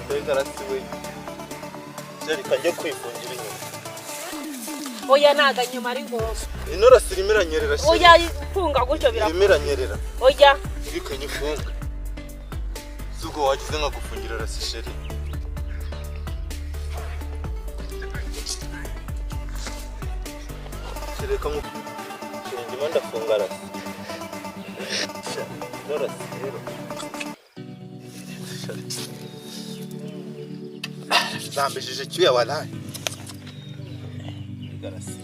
Mbega rasi we, reka njye kwifungira inyuma. Oya, ntago inyuma ari ngombwa. Ino rasi irimo iranyerera, chérie. Oya, funga gutyo Irimo bira. iranyerera. Oya. Reka nyifunga. Si ubwo wagize nkagufungira rasi, chérie? Chérie, reka chérie, ndimo ndafunga rasi. Ino rasi rero zambijije icyuya, walayi. Rasi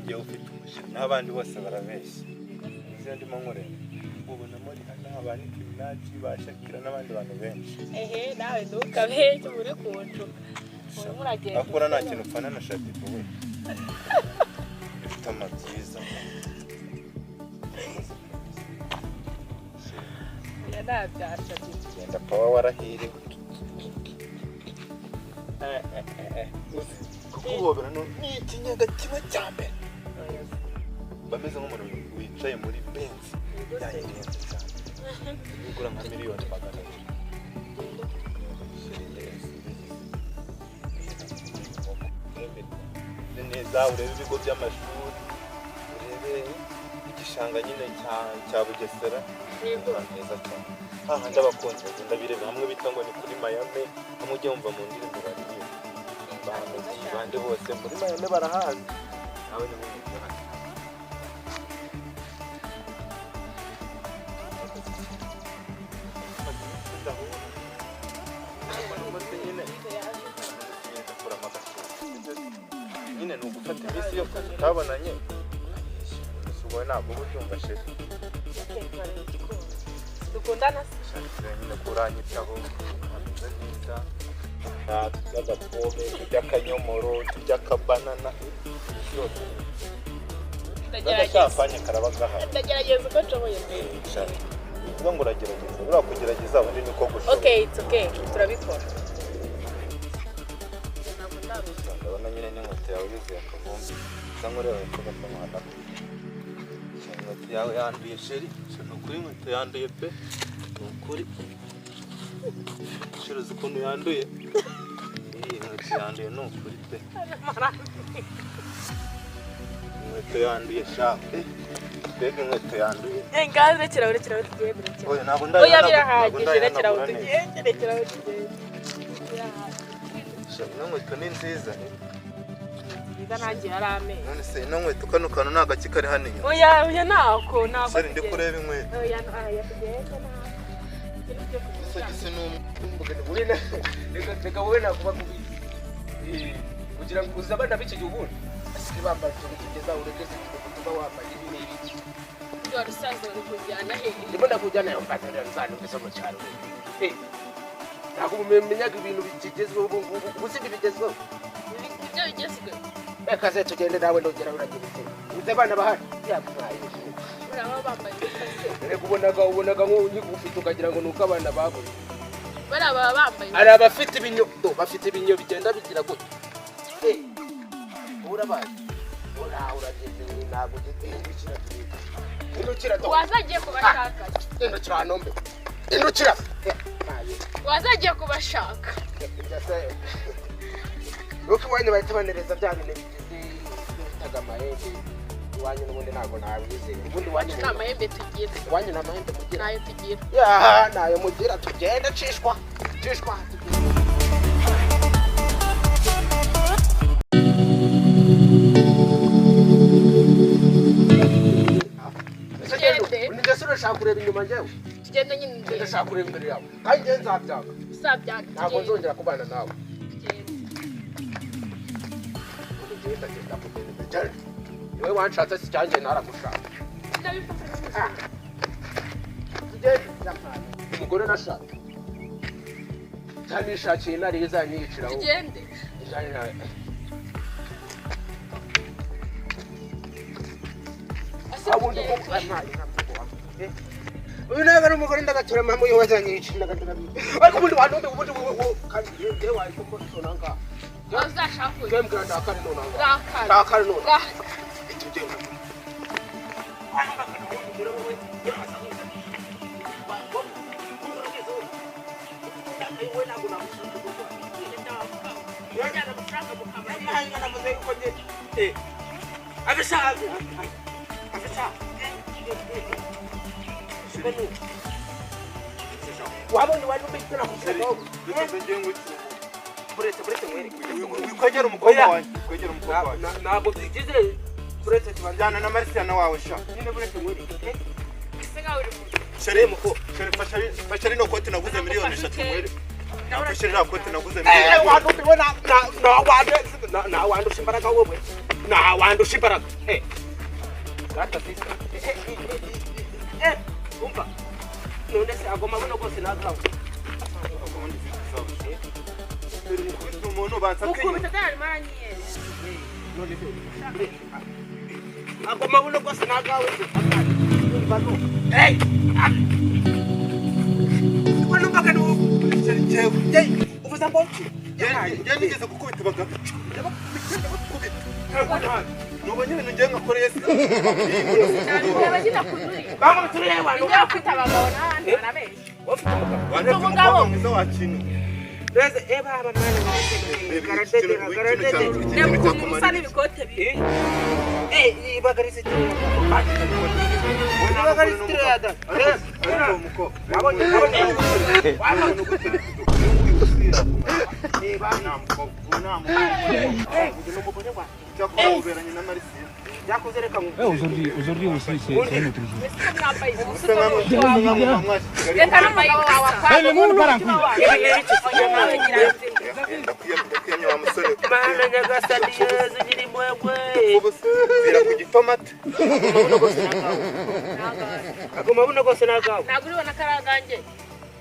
ngewe ufite umusheri n'abandi bose barabeshya. Izo ndimo nkorera ubonamo Rihanna, ba Nicki Minaj, ba Shakira n'abandi bantu benshi. Ehe, nawe ntukabeshye, uri kunshuka, urimo uragenda. Akora nta kintu upfana na Shaddyboo we, ifite amabyiza. Oya, ntabyasha. Genda pawa, warahiriwe. Uzi kuguhobera ni ikinyaga kimwe cya mbere, bameze nk'umuntu wicaye muri Benz yayirenze cyane, igura nka miliyoni 200. Chérie, neza, urebe ibigo by'amashuri, urebe igishanga nyine cya Bugesera. Ahantu heza cyane, hahandi abakunzi bagenda bireba, hamwe bita ngo ni kuri Miami, hamwe ujya wumva mu ndirimbo baririmba, ba bande bose muri Miami barahazi, nawe ni mu hano. Nyine ni ugufata iminsi yo tutabonanye, ubwo ntabwo uba ubyumva, chérie. Dukundana se? Nyine kuranyitaho ameze neza, turya agapome, turya akanyomoro, turya akabanana byose. Ndagerageza. N'agashampanye karaba gahari. Ndagerageza uko nshoboye mbere. Uvuga ngo uragerageza, buriya kugerageza ubundi niko gushobora. Okay, it's okay, turabikora. Ntabwo ndarushya. Ndabona nyine n'inkweto yawe yuzuye akavumbi, usa nk'ureba hepfo gato muhanagura. Inkweto yawe yanduye, chérie. Ni ukuri inkweto yanduye pe, ni ukuri. Chérie, uzi ukuntu yanduye? Iyi inkweto yanduye, ni ukuri pe, inkweto yanduye sha. Mbega inkweto yanduye! Ngaho rekera, rekera tugende, rekera. Oya, ntabwo Oya. ntabwo Birahagije, rekera aho. ndayihanagura neza. Tugende, rekera aho tugende, birahagije. Sha, ino nkweto ni nziza. Nziza, nanjye yari amenyo. None se ino nkweto, kano kantu ni agaki kari hano inyuma? Oya, oya, ntako, ntabwo. Chérie, ndi Tugende. kureba inkweto. Oya, oya, tugende, ntabwo. Isogisi ni umwe. Reka wowe, nakuba kubizi kugira ngo uzi abana b'iki gihe ubundi basigaye bambara utuntu tugeza, ureke se tuba wambaye ibi n'ibiki. Wari usanzwe uri kujyana hehe? Ndimo ndakujyana yo mfatira nzantu zo mu cyaro. Ntabwo mumenyaga ibintu bikigezweho ubu ngubu, ubu si bigezweho. Ibyo bigezweho. Reka ze tugende, nawe ndongera uragira ute, uzi abana bahari yamwaye. Buriya bambaye ibikoze. Reka, ubonaga nk'ufite ukagira ngo ni uko abana babuze. Bariya baba bambaye. Hari abafite ibinyo, bafite ibinyo bigenda bigira gutya. Urabazi, urageze, ntabwo ugeze. Hindukira turebe, hindukira do. Wazagiye kubashaka. Hindukira hano mbe, hindukira. Wazagiye kubashaka. Nuko iwanyu bahita banereza bya bintu bigize bitaga amahembe iwanyu. N'ubundi ntabwo nabizeye ubundi iwanyu. Nta mahembe tugira. Iwanyu nta mahembe mugira? Ntayo tugira. Ya, ntayo mugira. Tugende, cishwa, cishwa, tugende. Tugende. Ndetse urashaka kureba inyuma njyewe? Tugende nyine imbere. Ndashaka kureba imbere yawe, kandi njyewe nzabyanga. Uzabyanga. Ntabwo Tugende. nzongera kubana nawe. Tugende. Ugenda, genda, kugenda, genda. Niwe wanshatse, si cyanjye naragushaka. Ndabifata. Tugende. Umugore nashaka cyanishakiye intare izanyiyiciraho. Tugende. Ijyanye nawe. Ase Ubundi tugende. Uyu ntabwo ari umugore, ndagatura mama, uyu wazanyiyicira ndagatura. Ariko ubundi wantumbe ubundi kandi njyewe wahita umbona nonanga. Uzashaka uyu. Njyewe mbwira ndakare nonanga. Rakara. Ndakare nonanga. Rakara. Tugenda. We ntabwo nagusubiza. Wajyana amafaranga mu kabari. Amahanga navuze yuko njye abisha abisha wabonye wari ubikora Sheri, kugira reka ngiye ngukire. Buretse, buretse nkwereke. Wikwegera umukobwa Oya. wanjye, wikwegera umukobwa wanjye. Ntabwo bigize, buretse tubanza. Jyana na Marisiana wawe sha. Nyine buretse nkwereke. Ese nkaho uri mu Sheri muko, sheri fasha rino koti naguze 3 miliyoni nkwereke. Fasha ririya koti naguze miliyoni. Wandu we na wandusha imbaraga wowe, na wandusha imbaraga. Data sister, umva, none se ago mabuno rwose nagawe? Mukubita umuntu banza Mukubita atari arimo aranyiyeza. None se ago mabuno rwose nagawe se? Umva no numvaga ni Njyewe uvuze ngo ki? Njyewe nigeze gukubita abagabo. Ndabakubita. Nubonye ibintu njyewe nkakoreye se? Abagina kunuriye. Bamwe turere wantu. Ibyo bafite abagabo n'abandi barabeshya. Ufite umugabo? Wanetse umukobwa mwiza wakintu. Reze eba aba mwana. Garadedera garadedera. Reba ukuntu musa n'ibikote bibiri. Ibagarize ibagarize da. Ariko uwo mukobwa Wabonye wabonye wabonye nta mukobwa, uwo nta mukobwa. Uyu ni umugore wawe. Cyakora uberanye na Marisiana. Byakoze reka ngo Aujourd'hui, aujourd'hui aussi, c'est un autre jour. Ese ko mwambaye ubusa? Usa nka mwashi Kigali. Reka n'umugabo wawe akwaye. Le monde part en couille. Ndakwiyamye wa musore. Mana nyagasani Yezu nyiri mwebwe. Vira ku gitomate. Ago mabuno rwose nagawe? Ntabwo uribona ko ari aganjye?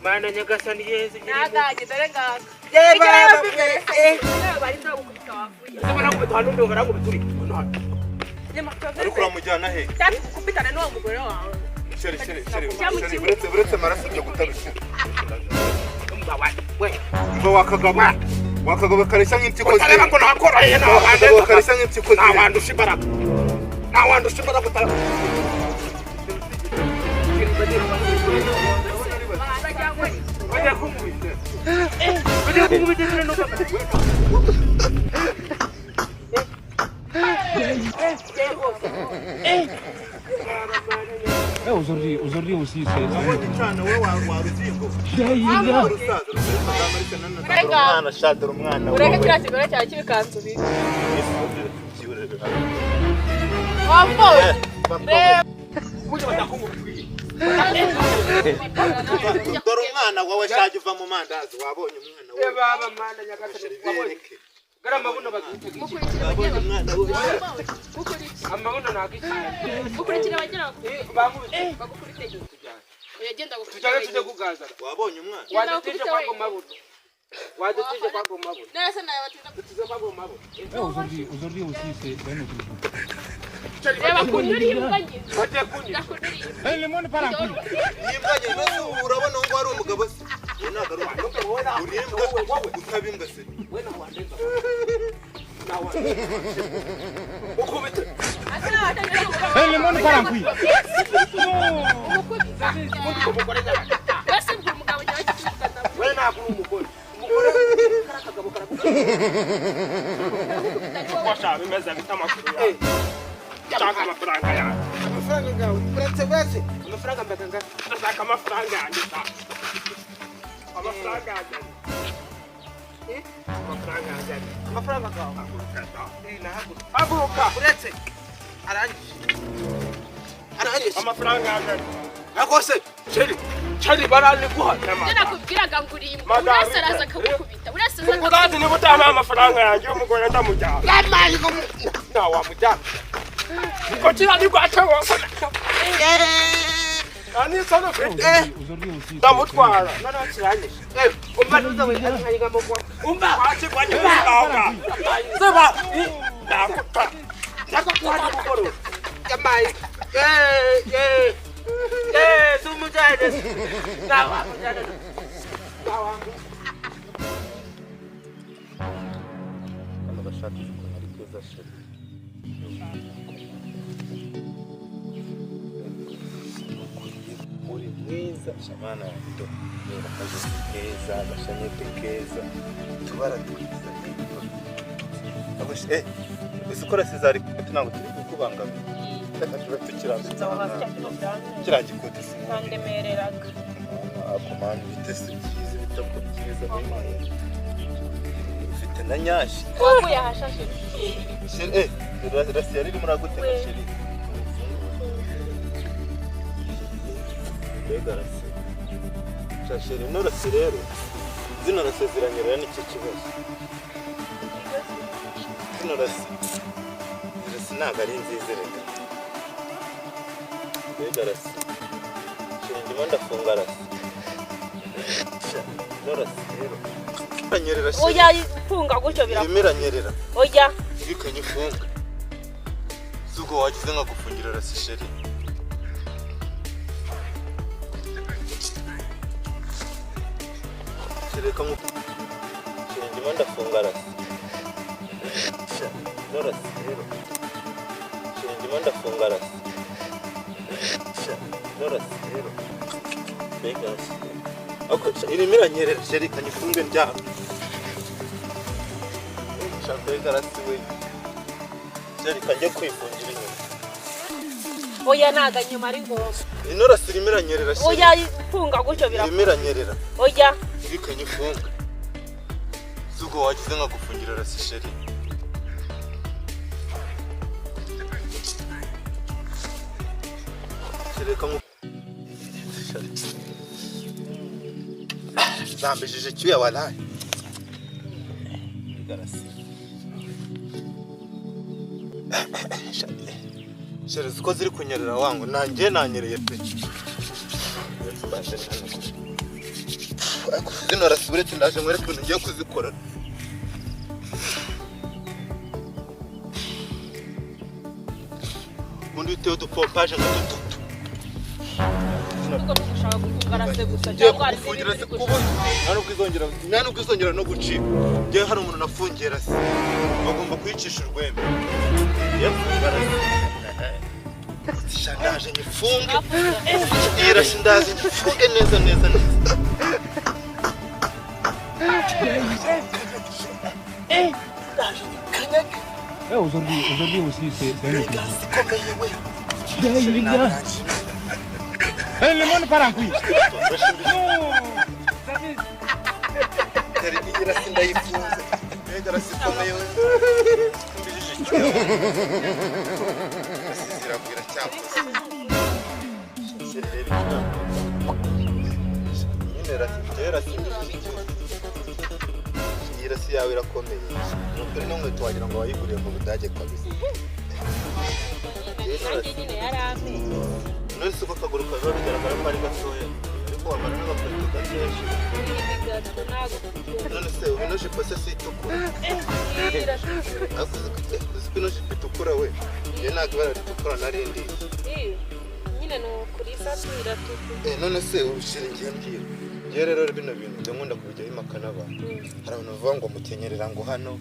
Mana nyagasani Yezu nyiri Ni aganjye, dore ngaka. Ye Icyo rero baba mbibere eh nawe bari ndagukubita wavuye. Ese barakubita hano undi barakubita uri hano. Ariko uramujyana he? Cyangwa gukubitana n'uwo mugore wawe. Sheri, sheri, sheri, sheri, buretse, buretse amaraso byo gutarukira. Umva wa we. Umva wakagabo. Wakagabo kareshya nk'impyiko Utareba ngo nakoroheye nta Wakagabo kareshya nk'impyiko nta wandusha imbaraga. Nta wandusha imbaraga utara. Bajya ngo Bajya kunkubita. Bajya kunkubita nyine numva. Aujourd'hui, aujourd'hui aussi, c'est un autre jour. Cyane wowe wa ruzingo. Yeah. Rusaza, rusaza Marisiana na dore umwana sha, dore umwana. Ureke kiriya kigore cyawe cy'ibikanzu bibi. Wambaye. Reba. Burya batakunkubita. Dore umwana wawe shaje uva mu mandazi, wabonye umwana Eh wawe. baba mana nyagasani wabonye. Bereke. Gara amabuno bagita iki? Mukurikira Wabonye abagera. umwana wawe. Mukurikira. Amabuno ntabwo iki. Mukurikira abagera. Bankubita. Bagukubite. Oya genda gukubita. Tujyane tujye kugaza. Wabonye umwana. Wadutije kwa mabuno. Wadutije kwa mabuno. None se nawe batinda Dutije kwa mabuno. Aujourd'hui, aujourd'hui aussi, c'est un autre jour. Reba kuntu uriye imbwa ngizi. Bajya kunyica. Ndakunduriye. Le monde part en couille. Nimbwa nyine nose ubu urabona ngo ari umugabo se? Ubu ntabwo ari umugabo. Uri imbwa, utaba imbwa se. We na wandenza. Na wandenza. Ukubite. Le monde part en couille. Umukubita. Umugore nyabana. Mbese ubwo umugabo cyawe kikuvugana. We ntabwo uri umugore. Umugore kari akagabo karakubita. Washa bimeze bite amakuru yawe? Nshaka amafaranga yanjye. Amafaranga ngawe. Uretse wese. Amafaranga mbaga ngawe. Ndashaka amafaranga yanjye sa. Amafaranga yanjye. Amafaranga yanjye. Amafaranga gawe. Haguruka sa. Nahaguruka. Haguruka. Uretse. Arangije. Arangije. Amafaranga yanjye. Akose. Sheri. Sheri baralikuha. Ibyo nakubwiraga ngo uri imbwa. Urasa araza akagukubita. Urasa aza akagukubita. Urazi niba utampaye amafaranga yanjye umugore ndamujyana. Yamaye ngo na wamujyana. Ngo kiriya ni rwacu wabona. Nta n'isoni ufite. Aujourd'hui aussi, c'est un autre jour. Ndamutwara. Noneho kirangije. Umva ntuza we nkayigamo kwa. Umva. Wakigwanye n'isonga. Seba. Ndaguta. Ndakutwara mugoro. Yamaye. Eh eh. Eh sumujyane. Na wamujyana. Na wamujyana. Kano gashati ukuntu ari keza sheri. Uri mwiza shamana do. Reba akajosi keza, agashanete keza, utubara twiza. Ese ukora sezari ntabwo turi kukubangamira. Reka tube tukirambitse aha ngaha. Kiriya gikote si Kandemereraga. Akomana ibitesi byiza, ibitako byiza. Ufite na nyashi. Waguye ahashashe. Chéri, rasi yari irimo uragutega chéri. Mbega rasi. Sha chéri, ino rasi rero, zino rasi ziranyerera nicyo kibazo. Zino rasi, izi rasi ntabwo ari nziza reka. Mbega rasi. Chéri, ndimo ndafunga rasi. Sha, ino rasi rero. Iranyerera chéri. Oya, funga gutyo Irimo birakora. iranyerera. Oya. Ibikanye ufunga. Zugo wagize nkagufungira rasi chéri. Reka nku chéri, ndimo ndafunga rasi. Sha, ino rasi rero. Chéri, ndimo ndafunga rasi. Sha, ino rasi rero. Mbega rasi. Ako sha, irimo iranyerera chéri, kanyifunge ndyame. Sha, mbega rasi we. Chéri, kanjye kwifungira inyuma. Oya, ntago inyuma ari ngombwa. Ino rasi irimo iranyerera chéri. Oya, funga gutyo birakora. Irimo iranyerera. Oya. Ibikanye ufunga. Zugo wagize nkagufungira rasi chéri. Reka nku zambijije icyuya walayi. Rasi. Chéri, uzi ko ziri kunyerera wangu, nanjye nanyereye pe. Zino rasi uretse ndaje nkwereke ibintu ngiye kuzikora. Ubundi bitewe udupompaje nka dutatu. Ubwo gushaka gufunga rase gusa Ngiye cyangwa hari kugufungira n'ibindi se uri kuba gushaka? nta nubwo izongera no gucika. Ngiye hari umuntu nafungiye rasi. Bagomba kuyicisha urwembe. Ngiye kufunga rasi. Sha, ndaje nyifunge. Iyi rasi ndaje nyifunge neza neza neza. Ndaje nyikanyage. Aujourd'hui aussi, c'est un autre jour. Rasi ikomeye we. Le monde part en couille. Dore iyi rasi ndayifunze. Mbega rasi ikomeye we. Mbijije icyuya. Rasi ziragwira cyakoze. Chéri, reba icyuya. Nyine rasi, njyewe rasi mbijije icyuya. Iyi rasi yawe irakomeye. Ni ukuri no nkweto wagira ngo wayiguriye mu Budage kabisa. Nanjye nyine yarampenze. None se uko akaguru kawe biba bigaragara ko ari gatoya, ariko wambara n'agakweto gakeya. Gato ntabwo. None se ubu ino jipo se si itukura? Ariko uzi ko ino jipo itukura we? Njye ntabwo ibara ritukura nari ndizi. Nyine ni ukuri isatu iratukura. None se ubu chéri, ngiye mbwira. Ngiye rero bino bintu njya nkunda kubijyaho impaka n'abantu. Hari abantu bavuga ngo mukenyerera ngo hano,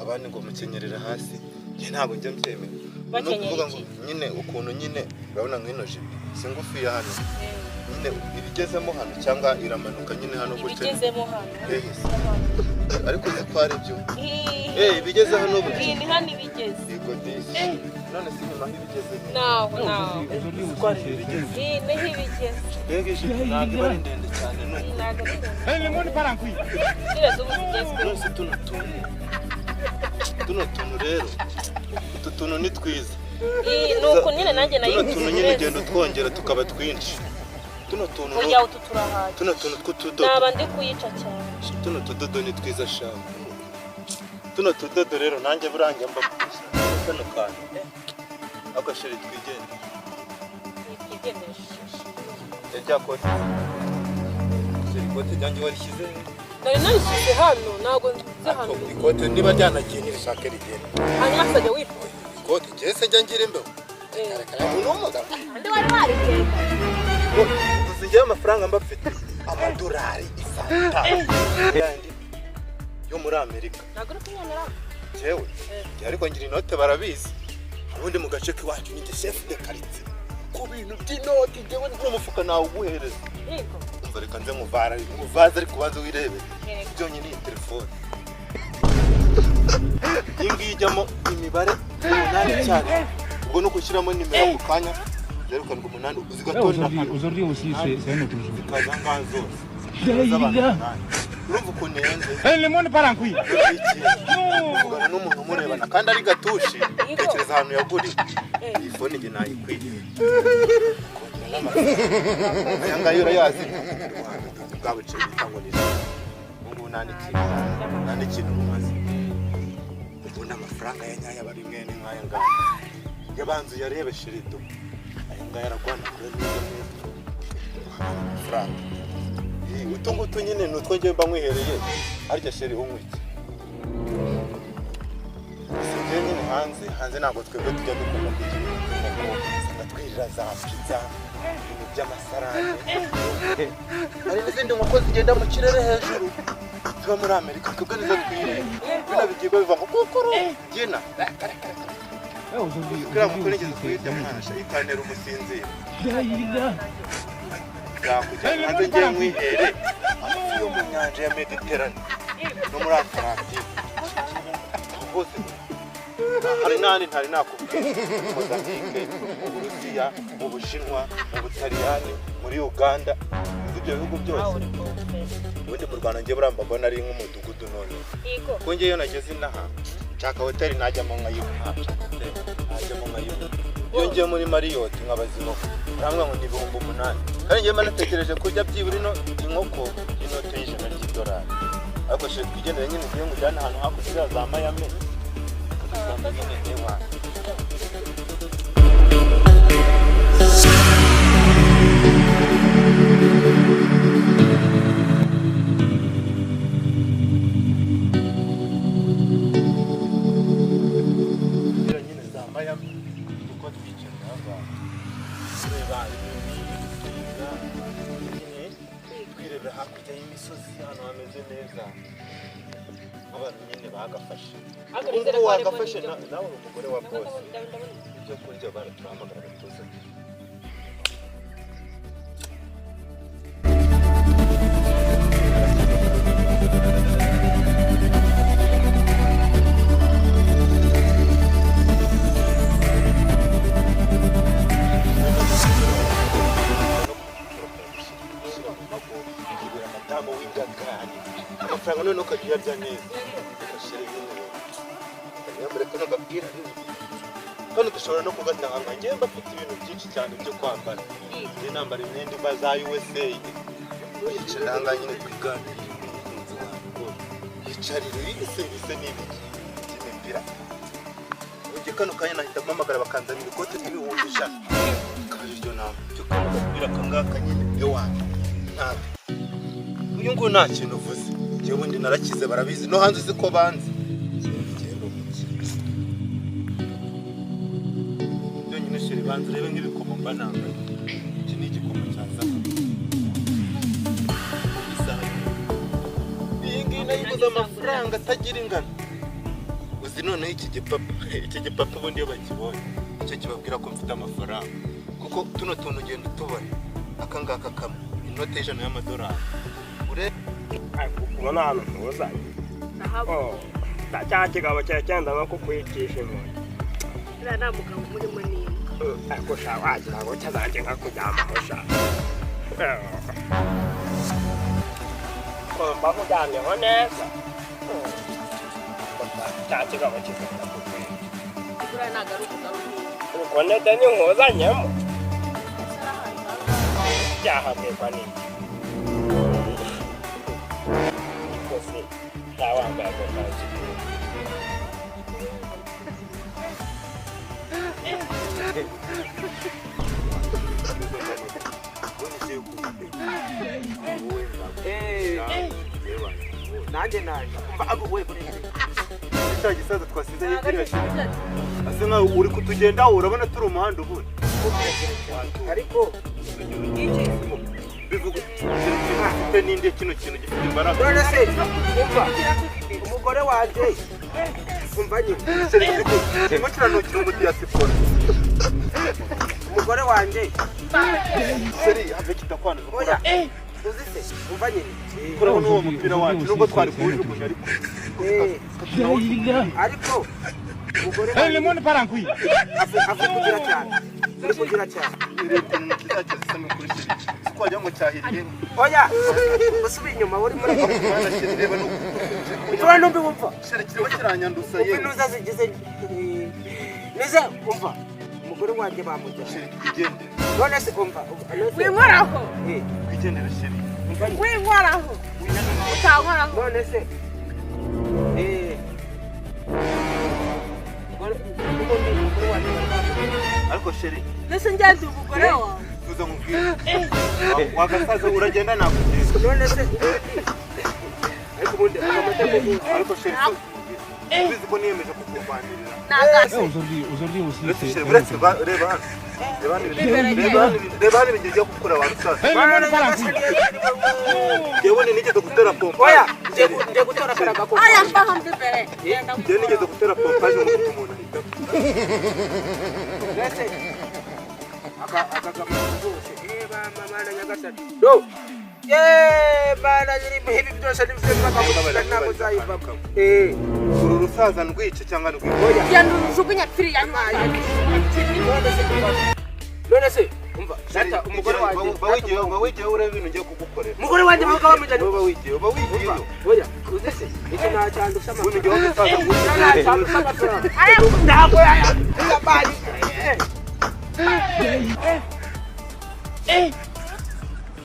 abandi ngo mukenyerera hasi. Njye ntabwo njya mbyemera. Ni Bakenyera ukuvuga ngo iki? nyine ukuntu nyine urabona nk'ino jipo si ngufiya hano, nyine ibigezemo hano cyangwa iramanuka nyine hano gutya? Ibigezemo hano. Se. Ariko uzi ko ari byo, ibigeze hano gutya. Iyi ni hano ibigeze. Yego disi. None se inyuma nk'ibigeze he? Naho naho. Aujourd'hui aussi, c'est un autre jour. Iyi niho ibigeze. Mbega ijipo ntabwo iba ari ndende cyane ni uko. Ntabwo ari ndende. Le monde part en couille. Ziriya z'ubu zigezweho. None se tuno tuntu rero, utu tuntu ni twiza. Iyi ni uku nyine nanjye Tuno tuntu nyine nayiguze. ugenda utwongera tukaba twinshi, tuno tuntu. Oya, utu turahaye. Tuno tuntu tw'utudodo. Naba ndi kuyica cyane. Tuno tudodo ni twiza sha. Tuno tudodo rero nanjye buranjye mba kano kantu ako chéri, twigende. Twigendere. Rya kote chéri, ikote ryanjye warishyize? Nari narishyize hano, ntabwo nzi hano. Ikote niba ryanagiye nirishake rigenda. Hanyuma akajya wifuza. Ikote njyewe se njya ngira imbeho? Umuntu w'umugabo. Andi wari warigenda. Gusa njyewe amafaranga mba mfite, amadolari isanta yandi yo muri Amerika. Ntabwo uri kunyemera. Jewe ariko ngira inote, barabizi. Ubundi mu gace k'iwacu ni chef de quartier. Ku bintu by'inoti, njyewe n'umufuka nawuguhereza. Yego. Umva, reka nze nkuvara nkuvaze, ariko ubanze wirebe. Yego. Byonyine iyi telefone, iyi ngiyi ijyamo imibare 8 cyane. Ubwo ni ukushyiramo nimero ako kanya, 078 uzi gatonda. Aujourd'hui, aujourd'hui aussi, c'est un autre jour. Zikaza ngaha zose z'abantu 8. Urumva ukuntu ihenze? Eh, le monde part en couille. Kuvugana n'umuntu umurebana kandi ari gatushi, tekereza ahantu yaguriwe iyi phone. Njye nayikwiriye kongera n'amafaranga. Aya ngaya urayazi, bwa buceri bita ngo ni 100. Ubu ngubu nta n'ikintu bumaze. Ubundi amafaranga ya nyayo aba ari mwene nk'aya ngaya. Yabanza uyarebe shirido, aya ngaya aragwana kure neza neza amafaranga. Utu ngutu nyine ni utwo njyewe mba nkwihereye. Harya chéri, unywa iki? Njyewe nyine hanze ntabwo twebwe tujya dukunda kurya ibintu by'inkoko. Usanga twirira za pizza, ibintu by'amasarade. Hari n'izindi nkoko zigenda mu kirere hejuru ziba muri Amerika, twebwe nizo twirira. Bino bigiye biva ngo kukuru byina. Eh, aujourd'hui, Kuriya nkoko aujourd'hui nigeze aussi, kuyirya, c'est un autre mwana, ikantera umusinziro. jour. Nzakujyana hanze ngiye nkwihere amafi yo mu nyanja ya Mediterane no muri Atlantike hose. Hari n'ahandi ntari nakubwira: Mozambique, mu Burusiya, mu Bushinwa, mu Butaliyani, muri Uganda. Uzi ibyo bihugu byose? Ubundi mu Rwanda ngiye buramba mbona ari nk'umudugudu none. Yego. Kuko ngewe iyo nageze inaha nshaka hoteli najyamo nkayibona, nshaka hoteli najyamo nkayibona. Iyo ngiye muri Marriott nkabaza inkoko, barambwira ngo ni 8000, kandi ngewe mba natekereje kurya byibura ino inkoko y'inote y'100 ry'idolari. Ariko chéri, twigendere nyine, ngiye ngujyane ahantu hakurya za Miami nyine ewa. Nyine za Miami uko twicaye aha ngaha tureba ibintu byiza nyine, twirebera hakurya y'imisozi ahantu hameze neza, abantu nyine bagafashe. Ariko Ubu nizere ngubu ko harimo wagafashe n'ibyo nawe uri umugore wa boss. Ndabona. Ibyo kurya baratuhamagara batuzanire. Yibera madamu w'ingagari, amafaranga noneho ukajya uyarya neza. Reka chéri nyine, nyamara kano gapira kano dushobora no kugatanga. Njyewe mba mfite ibintu byinshi cyane byo kwambara. Njye nambara imyenda iva za USA. Yicara aha ngaha nyine twiganirire n'umukunzi wawe rwose. Yicarire ibise bise n'ibiki by'imipira. Njye kano kanya nahita mpamagara bakanzanira ikote ry'ibihumbi 100, akaba ariryo namba cyo. Kano gapira akangaka nyine ewana ntabwo uyu nguyu nta kintu uvuze. Njyewe ubundi narakize, barabizi no hanze uzi ko banzi. Njyewe ndi umukire byonyine. Chéri, banza urebe nk'ibikomo mba nambaye. Iki ni igikomo cya zahabu. Isaha iyi ngiyi nayiguze amafaranga atagira ingano. Uzi noneho iki gipapa, iki gipapa ubundi iyo bakibonye icyo kibabwira ko mfite amafaranga, kuko tuno tuntu ugenda utubona aka ngaka kamwe inote y'100 y'amadolari ure. Ubona ahantu ntuzanye. Ndahabona. Cya kigabo cyenda no kukwicisha inkoni. Uriya nta mugabo umurimo n'imbwa. Ariko sha, wagira ngo cyazanjye nkakuryamaho sha. Kumva nkuryamyeho neza. Cya kigabo kigenda kukwica. Uriya ntabwo ari umugabo n'imbwa. Ubwo nede ninkuzanyemo. Ese arahari ahangaha? Byahabwirwa n'iki? Ariko se ntawambaye agakanzu? Nanjye naje umva abo we burende. Cya gisaza twasize hirya, chéri, asa nkaho uri kutugendaho. Urabona turi umuhanda ubundi. Ariko Bivuga gifite n'indi kino kintu gifite imbaraga. None se umva, umugore wanjye, umva nyine. Chéri, kirimo kiranukira umudiyasipora. Umugore wanjye. Chéri, have kitakwanduza. Oya. Uzi se, umva nyine. Kuraho n'uwo mupira wacu nubwo twari kuwujugunya ariko. Ariko umugore Eh, le wanjye monde part en couille. afe kugira cyane. Uri kugira cyane. Reba ukuntu kizaca zisa n'ukuri chéri. Siko wagira ngo cyahiriye. Oya, usubiye inyuma uri muri Mwana chéri, reba n'uku. Imfura numbi wumva. Chéri, kirimo kiranyanduza Umva yewe. intuza zigize nize umva. Umugore wanjye bamujyanye. Chéri, twigendere. None se umva. Winkoraho. Twigendere chéri. Umva nyine. Winkoraho. Utankoraho. None se ubundi umugore wanjye bamujyanye. Ariko chéri, Mbese ngende umugore wawe. tuza nkubwire. Wagasaza uragenda nakugeza. None se ariko ubundi akamata kuguza. Ariko chéri, ubizi ko niyemeje kukurwanirira. Nagaze. Aujourd'hui, aujourd'hui aussi, Uretse c'est chéri, un uretse autre reba hano. Reba hano ibintu. Reba hano ibintu. Reba hano ibintu ugiye gukora wa rusaza. jour. Eh, le monde part en couille. Njyewe nigeze gutera pompa. Oya, ngiye gutora kariya gakoko. Aya mbaho mbibere. Genda. Njyewe nigeze gutera pompaje mu gutuma umuntu ahita apfa. Mbese aka rwose mana nyagasani do mana nyiri ibi byose nibyo bakamugira ntabwo nzayivamo Uru rusaza ndwice cyangwa ndwice. Oya. Genda ujugunye piriya nyuma. None se umva data umugore wanjye Uba wigiye ureba ibintu ngiye kugukorera. Umugore wanjye bavuga bamujyanye. Uba wigiye, uba wigiyeyo. Oya, uzi se iki ntacyandusha Ubundi amafaranga. ngewe umusaza ngwice. Ntacyandusha amafaranga ntabwo yayabaye.